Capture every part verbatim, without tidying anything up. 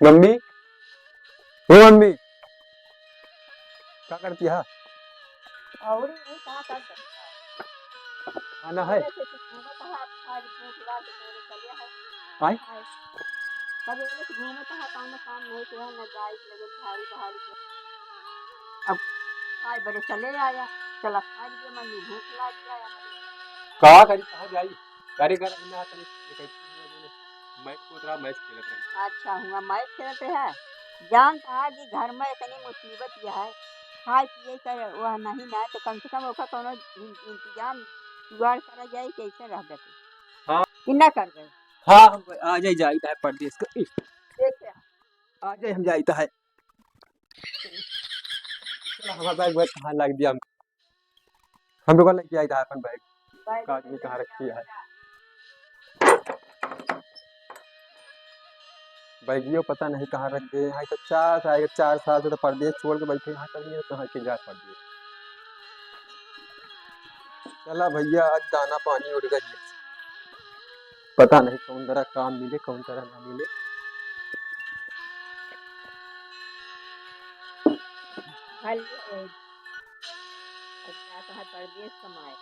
मम्मी, ओ मम्मी, का करती है? और ये का कर सकता है? खाना है? बोले थे कि घूमत है, आज भूख लाग के तोरे चले हैं। आय? आय। तब ये लोग घूमत है, कौनो काम नहीं किया, न जाए के लगे झाड़ू बहारू के। अब खाए बड़े चले आया, चला खा लिए, मम्मी भूख लाग गया है। का करी, कहाँ जाई? अरे घर में आता नहीं, ये कहती है, मैच को रहा, मैच खेलत रही। अच्छा, हुआ मैच खेलत रहे। जानत है कि घर में इतनी मुसीबत यह है, खाए पिए का वह नहीं ना, तो कम से कम ओका कौनो इन-, इंतजाम जुगाड़ करा जाए, कैसे रह जाते। हाँ। कि ना कर गए? हाँ, हम आ जाई, जाई है परदेस का। देख ले। आ जाई, हम जाई है। चला, हमारा बैग, बैग कहाँ लाग दिया हमको? हम लोग लेके आई था अपन बैग। बैग का आदमी कहाँ रखी है? बैगियो पता नहीं कहाँ रख गए। यहाँ तो चार साल, चार साल से तो परदेस छोड़ के बैठे हैं, कहीं है, कहाँ के जाए परदेस। चला भैया, आज दाना पानी उठ गई है। पता नहीं कौन तरह काम मिले, कौन तरह ना मिले। हेलो। अब जात है परदेस कमाए।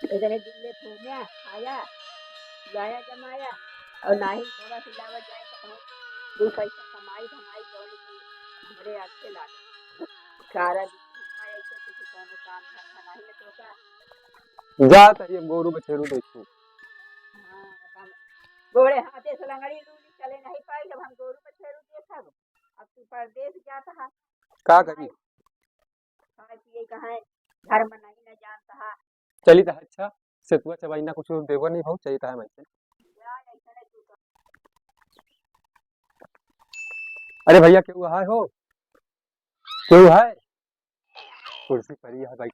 इतने दिन ले घूम्या, खाया, लाया जमाया, और ना ही थोड़ा सिलावत जाए तो कहूँ दो पैसा कमाई धमाई जौन की हमरे अच्छे लागे। सारा दिन घूमा ऐसे कुछ कौनो काम धंधा नहीं है तो का? जा तरी हम गोरू बछेरू देखू। हाँ, अब हम गोड़े हाथे से लंगड़ी लूली चले नहीं पाई, अब हम गोरू बछेरू देखब। अब तू परदेस जात है। का करी? खाए, खाए पिए कहाँ है, घर में नहीं न जानत है। चली त है, अच्छा, सेतुआ चबाई ना कुछ देबो नहीं भाऊ, चली त है मैं। अरे भैया, केहू है हो? केहू है? कुर्सी पड़ी है भाई।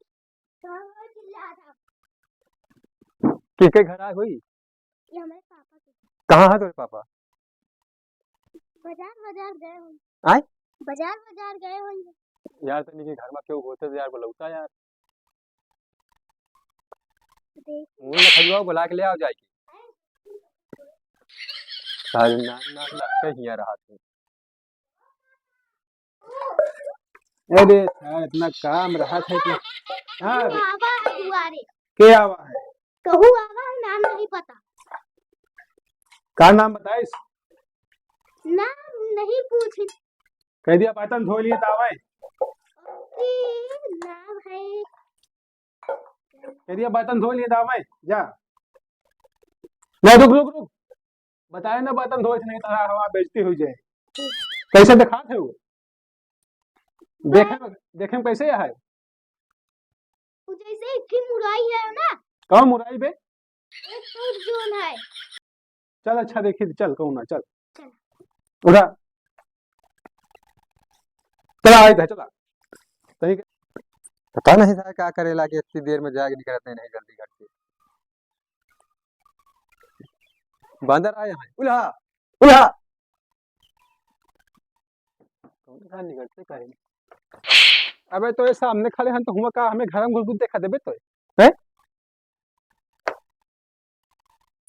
के के घर आए हुई? ये हमारे पापा के। कहाँ है तोरे पापा? बाजार, बाजार गए होंगे। आय? बाजार, बाजार गए होंगे। यार, तनी के घर में केहू होते तो यार, बुलौता यार। देख। उन लखजुआ बुला के ले आओ जाए के। सारे ना, ना, ना, कहीं आ रहा था। अरे यार, इतना काम रहा था कि, हाँ, केहू आवा है दुआरे। के आवा है? केहू आवा है, नाम नहीं पता। का नाम बताइस? नाम नहीं पूछी। कह दिया, बर्तन धो लिए त आवे। ओके, नाम है। कह दिया, बर्तन धो लिए त आवे, जा। नहीं, रुक, रुक, रुक। बताए ना, बर्तन धोए से नहीं तो हमार बेइज्जती हो जाए। कैसे दिखात है वो? देखे में, देखे में कैसे है? वो जैसे एक ठे मुरई है ना। कौन मुरई बे? एक ठे जोन है। चल, अच्छा, देखी, चल, कहूँ ना, चल। चल। उड़ा। चला, आइत है, चला। तनी के पता नहीं था का करे लागे, इतनी देर में जाके निकलत नहीं, नहीं जल्दी घर से। बंदर आए हैं। उल्हा, उल्हा। कौन था निकलते कहे? अबे तो ये सामने खड़े हैं तो हुआ का हमें घर में घुस घुस देखा देबे तो, हैं?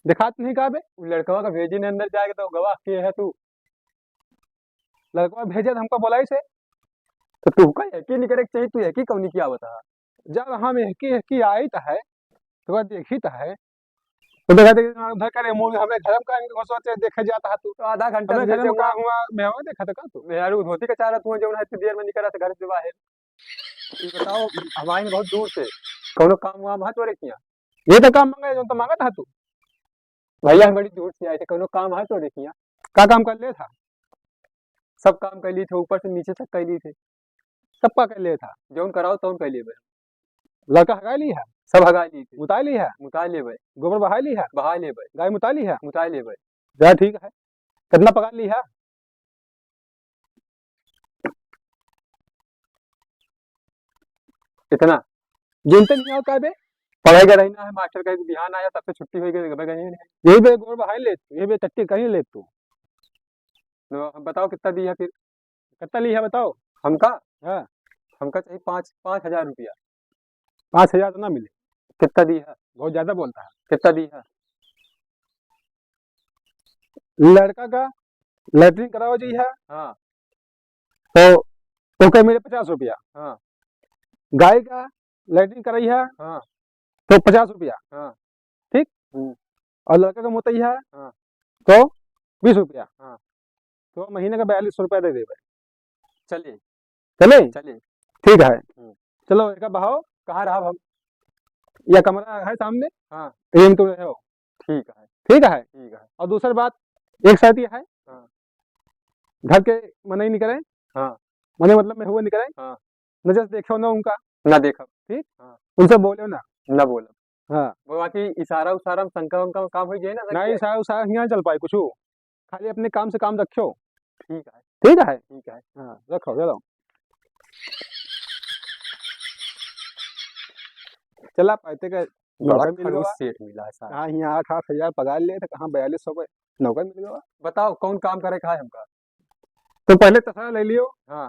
देखात नहीं का बे? उ लड़कवा का भेजी ने अंदर जाके तो गवाह के है तू। लड़कवा भेजे तो हमका बोलाई से, तो तू का यकी नहीं करे के चाहिए, तू यकी कौनी किया बता। जब हम यकी, यकी आई त है, तो वह देखी त है। तो देखा देखी उधर करे मुंह हमें घर में का इनको सोचे देखे जाता है तू। तो आधा घंटा हमें से घर में जब का हुआ, मैं हुआ देखा था का तू? मेहरारू धोती का चारा तू जौन है इतनी देर में निकला था घर से बाहर। ये बताओ, हम आए हैं बहुत दूर से, कौनो काम वाम है तोरे किया? ये तो काम मांगे, जो तो मांगत है तू। भैया, हम बड़ी दूर से आए थे, कौनो काम है तोरे किया? का काम कर ले था? सब काम कर ली थे, ऊपर से नीचे तक कर ली थे। सब का कर ले था? जौन कराओ, तौन कर लेबे। लड़का हगा ली है? सब हगा ली थे। मुताई ली है? मुताई लेबे। गोबर बहाई ली है? बहाई लेबे। गाय मुताई ली है? मुताई लेबे। जा, ठीक है। कितना पगार ली है? इतना? गिनते नहीं आवत का बे? पढ़ाई का रहना है, मास्टर का बिहान आया, तब से छुट्टी हो गई, गए नहीं। यही बे गोड़ बहाई ले तू, यही बे टट्टी कहीं ले तू। तो हम बताओ कितना दी है फिर? कितना ली है बताओ? हमका? हाँ। हमका चाहिए पाँच, पाँच हजार रुपया। पाँच हजार तो ना मिले। कितना दी है? बहुत ज्यादा बोलता है। कितना दी है? लड़का का लैट्रिन करावा जाई है, हाँ। तो ओके मिले पचास रुपया। हाँ। गाय का लैट्रिन कराई है, हाँ। तो पचास रुपया। हाँ। ठीक? हम्म। और लड़का का मुतई है, हाँ। तो बीस रुपया। हाँ। तो महीने का बयालीस सौ रुपया दे देबे। चलिए। चले? चलिए। ठीक है। हम्म। चलो, एक बहाओ। कहाँ रहब हम? या कमरा है सामने? हाँ। यही में तुम रहो। ठीक है। ठीक है? ठीक है। और दूसरी बात, एक शर्त ये है, हाँ। घर के मनई नहीं करे, हाँ। मने मतलब में हुए नहीं करे, हाँ। नजर से देखो ना उनका। ना देखब। ठीक? हाँ। उनसे बोलो ना। ना बोलब। हाँ। वो बाकी इशारा उशारा में शंका वंका में काम हो जाए ना, नहीं, इशारा उशारा हियाँ चल पाए कुछ। खाली अपने काम से काम रखियो। ठीक है। ठीक है? ठीक है। हाँ, रखो, चलो। चला पाते का बड़ा नौकर मिल खड़ूस गवा। सेठ मिला है साहब। कहाँ हियाँ आठ, आठ हजार पगार ले, तो कहाँ बयालीस सौ पे नौकर मिल गवा। बताओ, कौन काम करे का है हमका? तो पहले तसला ले लियो। हाँ।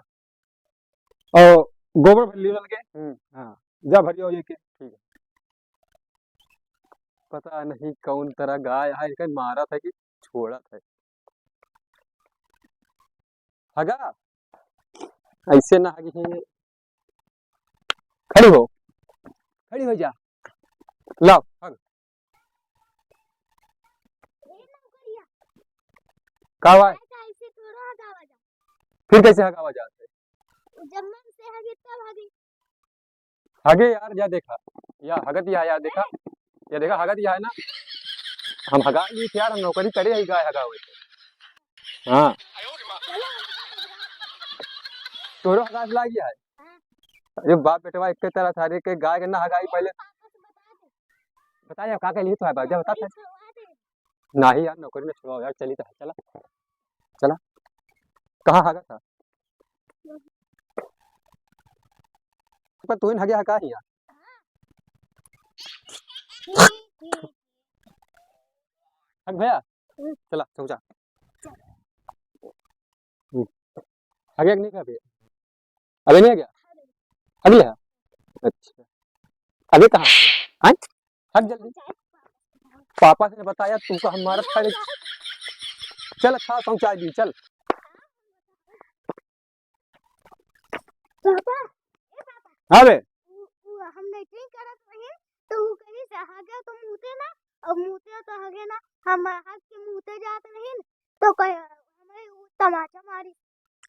और गोबर भर लियो चल के। हम्म। हाँ, जा भरियो ये के। ठीक है। पता नहीं कौन तरह गाय है, इनका मारत है कि छोड़त है। हगा, ऐसे ना हगी है। खड़ी हो, खड़ी हो जा। लाओ, हग। का हुआ है? ऐसे थोड़ा हगावा जा। फिर कैसे हगावा जात है? जब मन से हगी तब हगी। हगे यार, या देखा, या हगत या, या देखा, या देखा, हगत या है ना। हम हगा ली यार, हम नौकरी करे ही गाय हगा हुए थे। हाँ। तोरो हगा से लागी है। अरे बाप बेटवा, एक तरह सारे के गाय के ना हगाई पहले। बताया का के लिए तो है, बाजा बता। नहीं यार, नौकरी ना छुड़ाओ यार, चली तो है, चला, चला। कहाँ हगा था? पर तू ही हगे हगा ही यार। हग भैया, चला, चल जा। हगे कि नहीं हगे? अबे नहीं हगे? हगे है? अच्छा। अबे कहाँ? हाँ? हग जल्दी। पापा से बताया, तू का हमारा खा ले। चल, अच्छा, पहुँचा दी, चल। पापा, ए पापा। हाँ बे। उ, उ, हम लेटरिन करत रही, तो उ कहीं से हगे तो मूते ना, और मूते तो हगे ना, हम हग के मूते जात रही, तो कहे, हमें उ तमाचा मारी।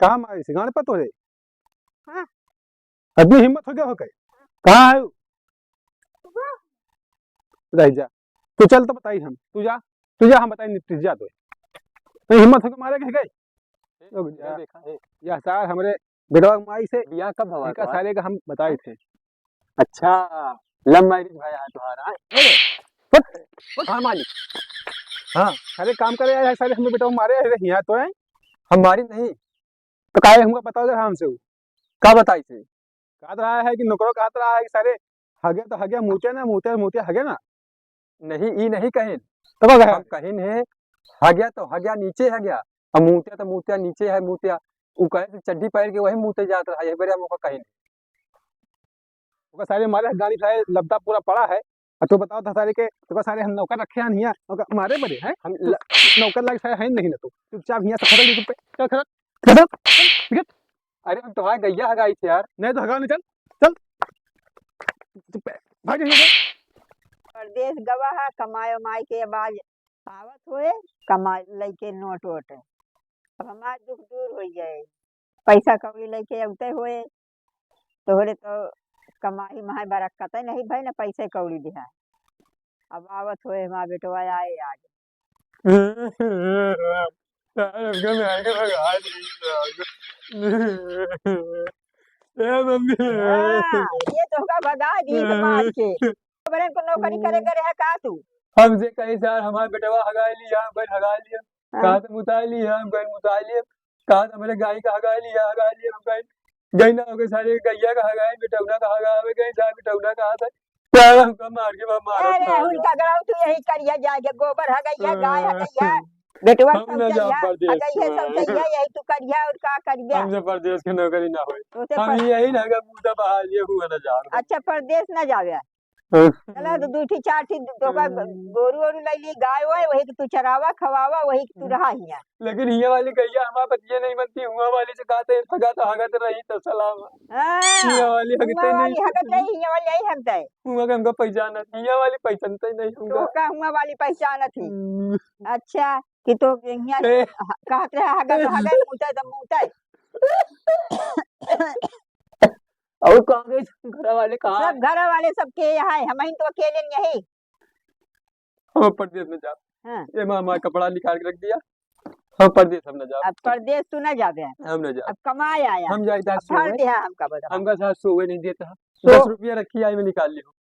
कहाँ मारी से? गांड पर तोरे? हाँ। अतनी हिम्मत हो गया हो कहे? कहाँ है उ? वो। रह जा। तू चल तो बताई हम। तू जा। तू जा, हम बताई निपटी जा तो। नहीं, हिम्मत हो के मारे के गए। रुक जा। ये देखा है। या सार हमरे बेटवा के माई से बियाह कब भवा इनका तोहार? सारे का हम बताई थे। अच्छा, love marriage भया है तुम्हारा, हाँ? अरे, उठ, उठ, हाँ मालिक। हाँ, सारे काम करे आए हैं, सारे हमरे बेटवा के मारे हैं, यहाँ तो है। हम मारी नहीं। तो काहे हमका बताओ जरा हमसे वो? का बताई थे? कहत रहा है कि नौकरो कहत रहा है कि सारे हगे तो हगे, मूते ना, मूते, मूते हगे ना। नहीं, ई नहीं कहिन। तो का कहे? हम कहिन है, हग्या तो हग्या नीचे हग्या, अब मूत्या तो मूत्या नीचे है मूत्या। उ कहे से चड्डी पहन के वही मूते जात रहा, यही बेरे हम ओका कहिन। ओका सारे मारे गाड़ी सारे लद्दा पूरा पड़ा है। अब तू बताओ था सारे के, तो सारे हम नौकर रखे हैं हियाँ, ओका मारे बरे हैं? हम तू ल- नौकर लाग सारे है नहीं ना तू। चुपचाप हियाँ से खड़क दे चुप पे। चल खड़क, खड़क, खड़क। अरे हम तोहार गैया हगाई थे यार। नहीं तो हगा नहीं, चल, चल। चुप पे, भाग यहाँ से। परदेस गवा है, कमाए उमाए के अब आज आवत होए, कमाए लइके नोट वोट। अब हमार दुख दूर होइ जाए। पैसा कौड़ी लइके अउते होए, तोहरे तो कमाई माई बरक्कत नहीं भई, न पैसे कौड़ी दिहा। अब आवत होए हमार बेटवा आए आज। साहब, हमका मार के भगा दी साहब। ए मम्मी। हाँ, ये तो हमका भगा दी तो मार के। बड़न को नौकरी करे करे है का तू? हमसे कहीं सार हमार बेटवा हगाई लिया, बैल हगाई लिया। हाँ। कहा तो मुताई लिया, बैल मुताई लिया। कहा तो हमरे गाय का हगाई लिया, हगाई लिया, हम कहीं गई ना होके सारे गैया का हगाई, बेटौना का हगावे गई, सार बेटौना कहा था। सार हमका मार के मार अरे, मार उनका गड़ाऊ तू यही करिया जाके, गोबर हगैया, गाय हगैया, बेटवा हम ना जाब समझैया, परदेस हगैया में। समझैया, यही तू करिया और का करिया? हमसे परदेस के नौकरी ना होई। तोसे हम पर- यही ना, अगर मुद्दा बहा लिए हुआ ना जाब। अच्छा, परदेस ना जावे। हाँ। चला तो दुइ ठी चार ठी तो का हाँ। गोरू ओरू लइ ली, गाय वाय, वही के तू चरावा, खवावा, वही के तू हाँ। रहा हियाँ। लेकिन हियाँ वाली गइया हमार बतिया नहीं मनती, हुआँ वाली से कहते हैं, "हगा तो हगत रही तो सलाम है।" हाँ, हियाँ वाली हगते हुआँ नहीं वाली हगत सही। रही, हियाँ वाली यही हगत है। हुआँ के हमका पहचानत, हियाँ वाली पहचानते नहीं हमका। तो का हुआँ वाली पहचानत ही? हम्म। अच्छा, कि तो हियाँ ए। ह-, कहत रहे, "हगा तो हगा, मूता तो मूता।" और कहाँ गए सब घर वाले, कहाँ सब है? घर वाले सब के यहाँ है, हम ही तो अकेले नहीं। हम परदेस में जाब। हाँ। ये माँ, हमारा कपड़ा निकाल के रख दिया। हम परदेस हम ना जाब। अब परदेस तू ना जाबे। हम ना जाब। अब कमाए आया। हम जाइत है अब भर सोवे। दे है हमका बता। हमका साथ सोवे नहीं देता। सो- दस रुपया रखी आई, मैं निकाल लियो।